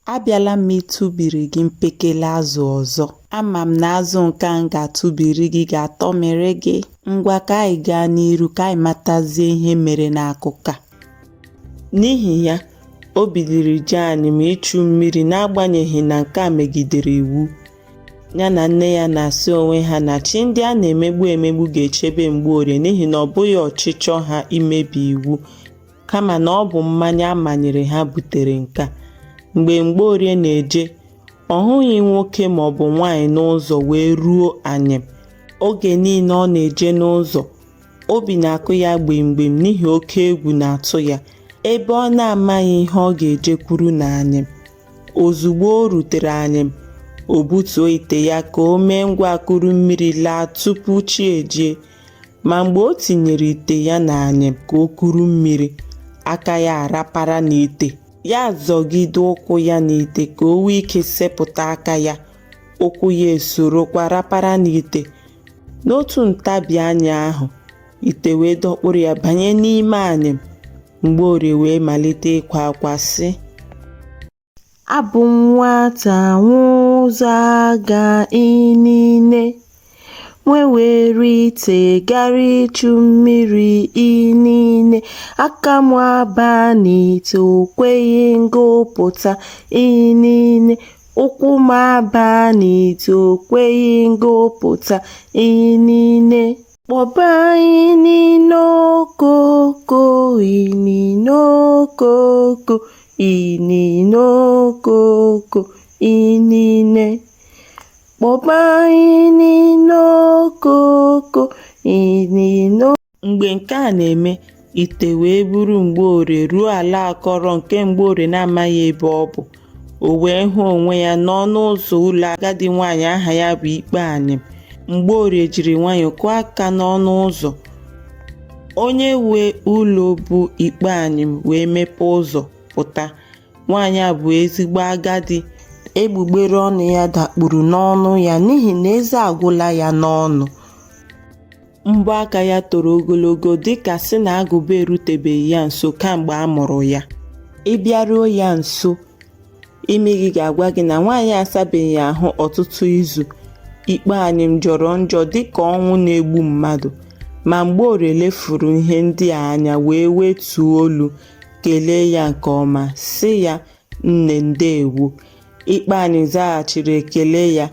Abịala m ịtụbiri gị mpekele azụ ọzọ. Ama m na azụ nke a m ga-atụbiri gị ga-atọmịrị gị. Ngwa ka anyị gaa n'iru ka anyị matazie ihe mere n'akụkọ a. N'ihi ya, o biliri jee anyịm ichu mmiri n'agbanyeghị na nke a megidere iwu. Ya na nne ya na-asị onwe ha na chi ndị a na-emegbu emegbu ga-echebe Mgbeorie n'ihi na ọ bụghị ọchịchọ ha imebi iwu kama na ọ bụ mmanye a manyere ha butere nke a. Mgbe Mgbeorie na-eje, ọ hụghị nwoke maọbụ nwaanyị n'ụzọ wee ruo anyịm. Oge niile ọ na-eje n'ụzọ, obi na-akụ ya gbim gbim n'ihi oke egwu na-atụ ya, ebe ọ na-amaghị ihe ọ ga-ejekwuru n'anyịm. Ozugbo o rutere anyịm, o butuo ite ya ka o mee ngwa kuru mmiri laa tupu chi ejie. Ma mgbe o tinyere ite ya n'anyịm ka o kuru mmiri, aka ya arapara n'ite. Ya zọgide ụkwụ ya n'ite ka o nwee ike sepụta aka ya, ụkwụ ya esorokwa rapara n'ite. N'otu ntabi anya ahụ, ite wee dọkpụrụ ya banye n'ime anyịm. Mgbeorie wee malite ịkwa akwa sị. Abụ m nwata nwe ụzọ aga inine, nwe were ite gara ichu mmiri inine, aka m aba n'ite o kweghị ngụpụta inine, ụkwụ m aba n'ite o kweghị ngụpụta inine. Kpọba inine okoko, inine okoko, inine okoko, inine. Kpọba inine okoko, inine. Mgbe nke a na-eme, ite wee buru Mgbeorie ruo ala akọrọ nke Mgbeorie na-amaghị ebe ọ bụ. O wee hụ onwe ya n'ọnụ ụzọ ụlọ agadi nwaanyị aha ya bụ Ikpeanyịm. Mgbeorie jiri nwayọọ kụọ aka n'ọnụ ụzọ. Onye nwe ụlọ bụ Ikpeanyịm wee mepee ụzọ pụta. Nwaanyị a bụ ezigbo agadi. Egbugbere ọnụ ya dakpuru n'ọnụ ya n'ihi na eze agwụla ya n'ọnụ. Mbọ aka ya toro ogologo dịka sị na agụba erutebeghị ya nso kamgbe a mụrụ ya. Ị bịaruo ya nso, imi gị ga-agwa gị na nwaanyị a asabeghị ahụ ọtụtụ izu. Ikpeanyịm jọrọ njọ dịka ọnwụ na-egbu mmadụ. Ma Mgbeorie lefuru ihe ndị a anya wee wetuo olu kelee ya nke ọma sị ya nne ndeewo. Ikpeanyịm zaghachiri ekele ya,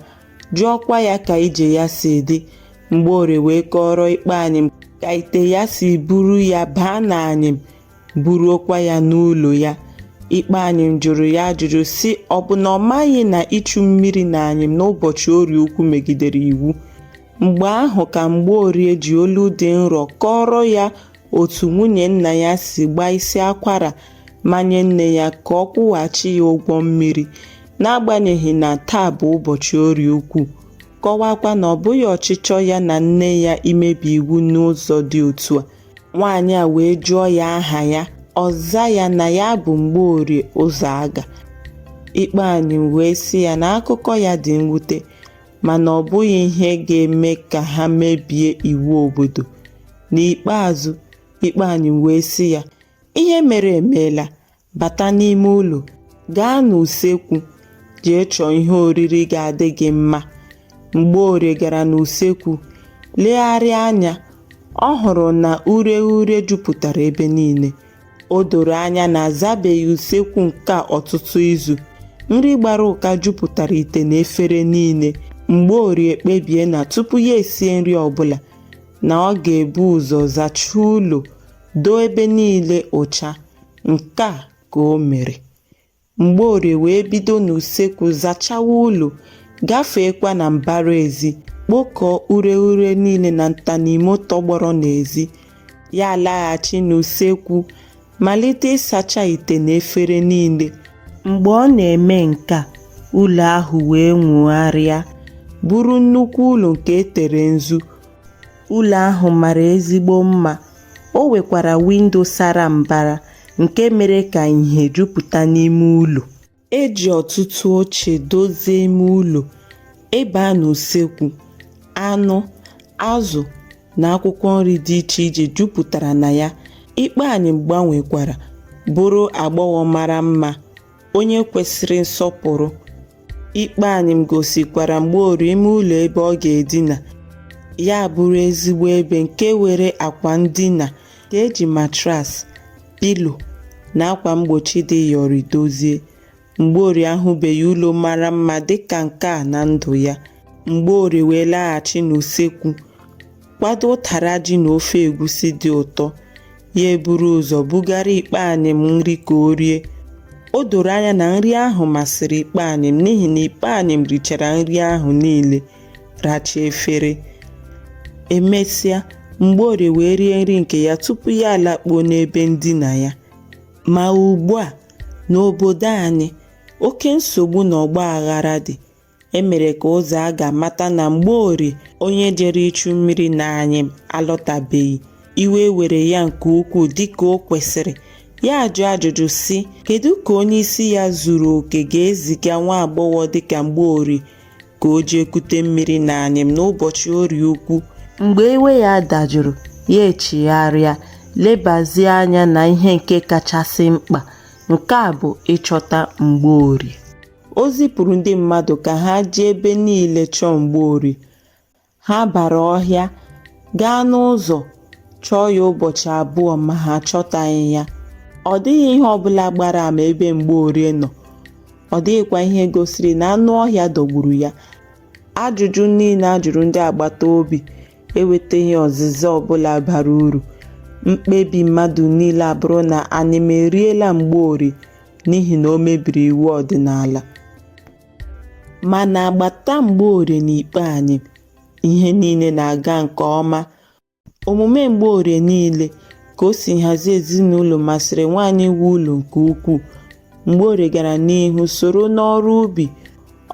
jụọkwa ya ka ije ya si dị. Mgbeorie wee kọọrọ Ikpeanyịm ka ite ya si buru ya baa n'anyịm, buruokwa ya n'ụlọ ya. Ikpeanyịm jụrụ ya ajụjụ sị ọ bụ na ọ maghị na ichu mmiri n'anyịm n'ụbọchị Orie Ukwu megidere iwu. Mgbe ahụ ka Mgbeorie ji olu dị nro kọọrọ ya otu nwunye nna ya si gbaa isi akwara manye nne ya ka ọ kwụghachi ya ụgwọ mmiri n'agbanyeghị na taa bụ ụbọchị Orie Ukwu, kọwaakwa na ọ bụghị ọchịchọ ya na nne ya imebi iwu n'ụzọ dị otu a. Nwaanyị a wee jụọ ya aha ya, ọ za ya na ya bụ Mgbeorie Ụzọaga. Ikpeanyịm wee sị ya na akụkọ ya dị mwute mana ọ bụghị ihe ga-eme ka ha mebie iwu obodo. N'ikpeazụ, Ikpeanyịm wee sị ya, ihe mere emeela, bata n'ime ụlọ, gaa n'usekwu, jee chọọ ihe oriri ga-adị gị mma. Mgbeorie gara n'usekwu, legharịa anya, ọ hụrụ na ureghure jupụtara ebe niile. O doro anya na azabeghị usekwu nke a ọtụtụ izu. Nri gbara ụka jupụtara ite na efere niile. Mgbeorie kpebie na tupu ya esie nri ọbụla, na ọ ga-ebu ụzọ zachaa ụlọ, doo ebe niile ụcha. Nke a ka o mere. Mgbeorie wee bido n'usekwu zachawa ụlọ, gafeekwa na mbara ezi, kpokọọ ureghure niile na ntanimo tọgbọrọ n'ezi. Ya alaghachi n'usekwu, malite ịsacha ite na efere niile. Mgbe ọ na-eme nke a, ụlọ ahụ wee nwogharịa, bụrụ nnukwu ụlọ nke e tere nzu. Ụlọ ahụ mara ezigbo mma. O nwekwara windo sara mbara nke mere ka ìhè jupụta n'ime ụlọ. E ji ọtụtụ oche dozie ime ụlọ. Ị baa n'usekwu, anụ, azụ na akwụkwọ nri dị iche iche jupụtara na ya. Ikpeanyịm gbanwekwara bụrụ agbọghọ mara mma. onye kwesịrị nsọpụrụ. Ikpeanyịm gosikwara Mgborie ime ụlọ ebe ọ ga-edina, ya bụrụ ezigbo ebe nke nwere akwa ndina nke e ji matras, pilo na akwa mgbochi dị yọrị dozie. Mgborie ahụbeghị ụlọ mara mma dịka nke a na ndụ ya. Mgborie wee laghachi n'usekwu, kwado ụtara ji na ofe egusi dị ụtọ. Ya eburu ụzọ bugara Ikpeanyịm nri ka o rie. O doro anya na nri ahụ masịrị Ikpeanyịm n'ihi na Ikpeanyịm richara nri ahụ niile, rachaa efere. E mesịa, Mgborie wee rie nri nke ya tupu ya alakpuo n'ebe ndina ya. Ma ugbu a, n'obodo anyị, oke nsogbu na ọgba aghara dị. E mere ka Ụzọaga mata na Mgborie onye jere ichu mmiri na Anyịm alọtabeghị. Iwe were ya nke ukwuu dịka o kwesịrị. Ya ajụọ ajụjụ sị, kedu ka onye isi ya zuru oke ga-eziga nwa agbọghọ dịka Mgborie ka o jee kute mmiri na Anyịm n'ụbọchị Orie Ukwu? Mgbe iwe ya dajụrụ, ya echigharịa, lebazie anya na ihe nke kachasị mkpa, nke a bụ ịchọta Mgborie. O zipụrụ ndị mmadụ ka ha jee ebe niile chọọ Mgborie. Ha bara ọhịa, gaa n'ụzọ chọọ ya ụbọchị abụọ ma ha achọtaghị ya. Ọ dịghị ihe ọbụla gbara ama ebe Mgborie nọ. Ọ dịghịkwa ihe gosiri na anụ ọhịa dọgburu ya. Ajụjụ niile a jụrụ ndị agbata obi enwetaghị ọzịza ọbụla bara uru. Mkpebi mmadụ niile abụrụ na Anyịm eriela Mgborie n'ihi na o mebiri iwu ọdịnala. Ma n'agbata Mgborie na Ikpeanyịm, ihe niile na-aga nke ọma. Omume Mgborie niile, ka o si hazie ezinụlọ masịrị nwaanyị nwe ụlọ nke ukwuu. Mgborie gara n'ihu soro n'ọrụ ubi.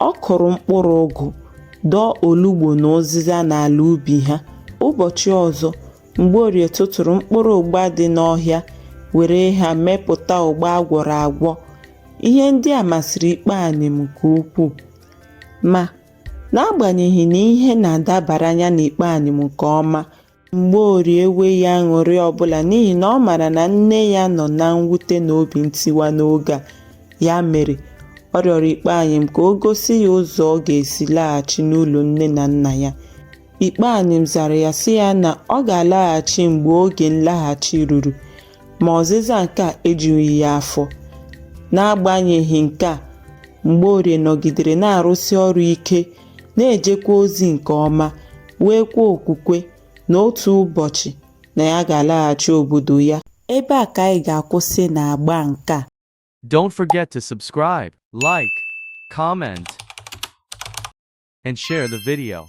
Ọ kụrụ mkpụrụ ụgụ, dọọ olugbo na ụzịza n'ala ubi ha. Ụbọchị ọzọ, Mgborie tụtụrụ mkpụrụ ụgba dị n'ọhịa were ha mepụta ụgba a gwọrọ agwọ. Ihe ndị a masịrị Ikpeanyịm nke ukwuu. Ma, n'agbanyeghị na ihe na-adabara ya na Ikpeanyịm nke ọma, Mgborie enweghị aṅụrị ọbụla n'ihi na ọ maara na nne ya nọ na mwute na obi ntiwa n'oge a. Ya mere, ọ rịọrọ Ikpeanyịm ka o gosi ya ụzọ ọ ga-esi laghachi n'ụlọ nne na nna ya. Ikpeanyịm zara ya sị ya na ọ ga-alaghachi mgbe oge nlaghachi ruru, ma ọzịza nke a ejughị ya afọ. N'agbanyeghị nke a, Mgborie nọgidere na-arụsi ọrụ ike, na-ejekwa ozi nke ọma, nweekwa okwukwe na otu ụbọchị na ya ga-alaghachi obodo ya. Ebe a ka anyị ga-akwụsị n'agba nke a. Don't forget to subscribe, like, comment, and share the video.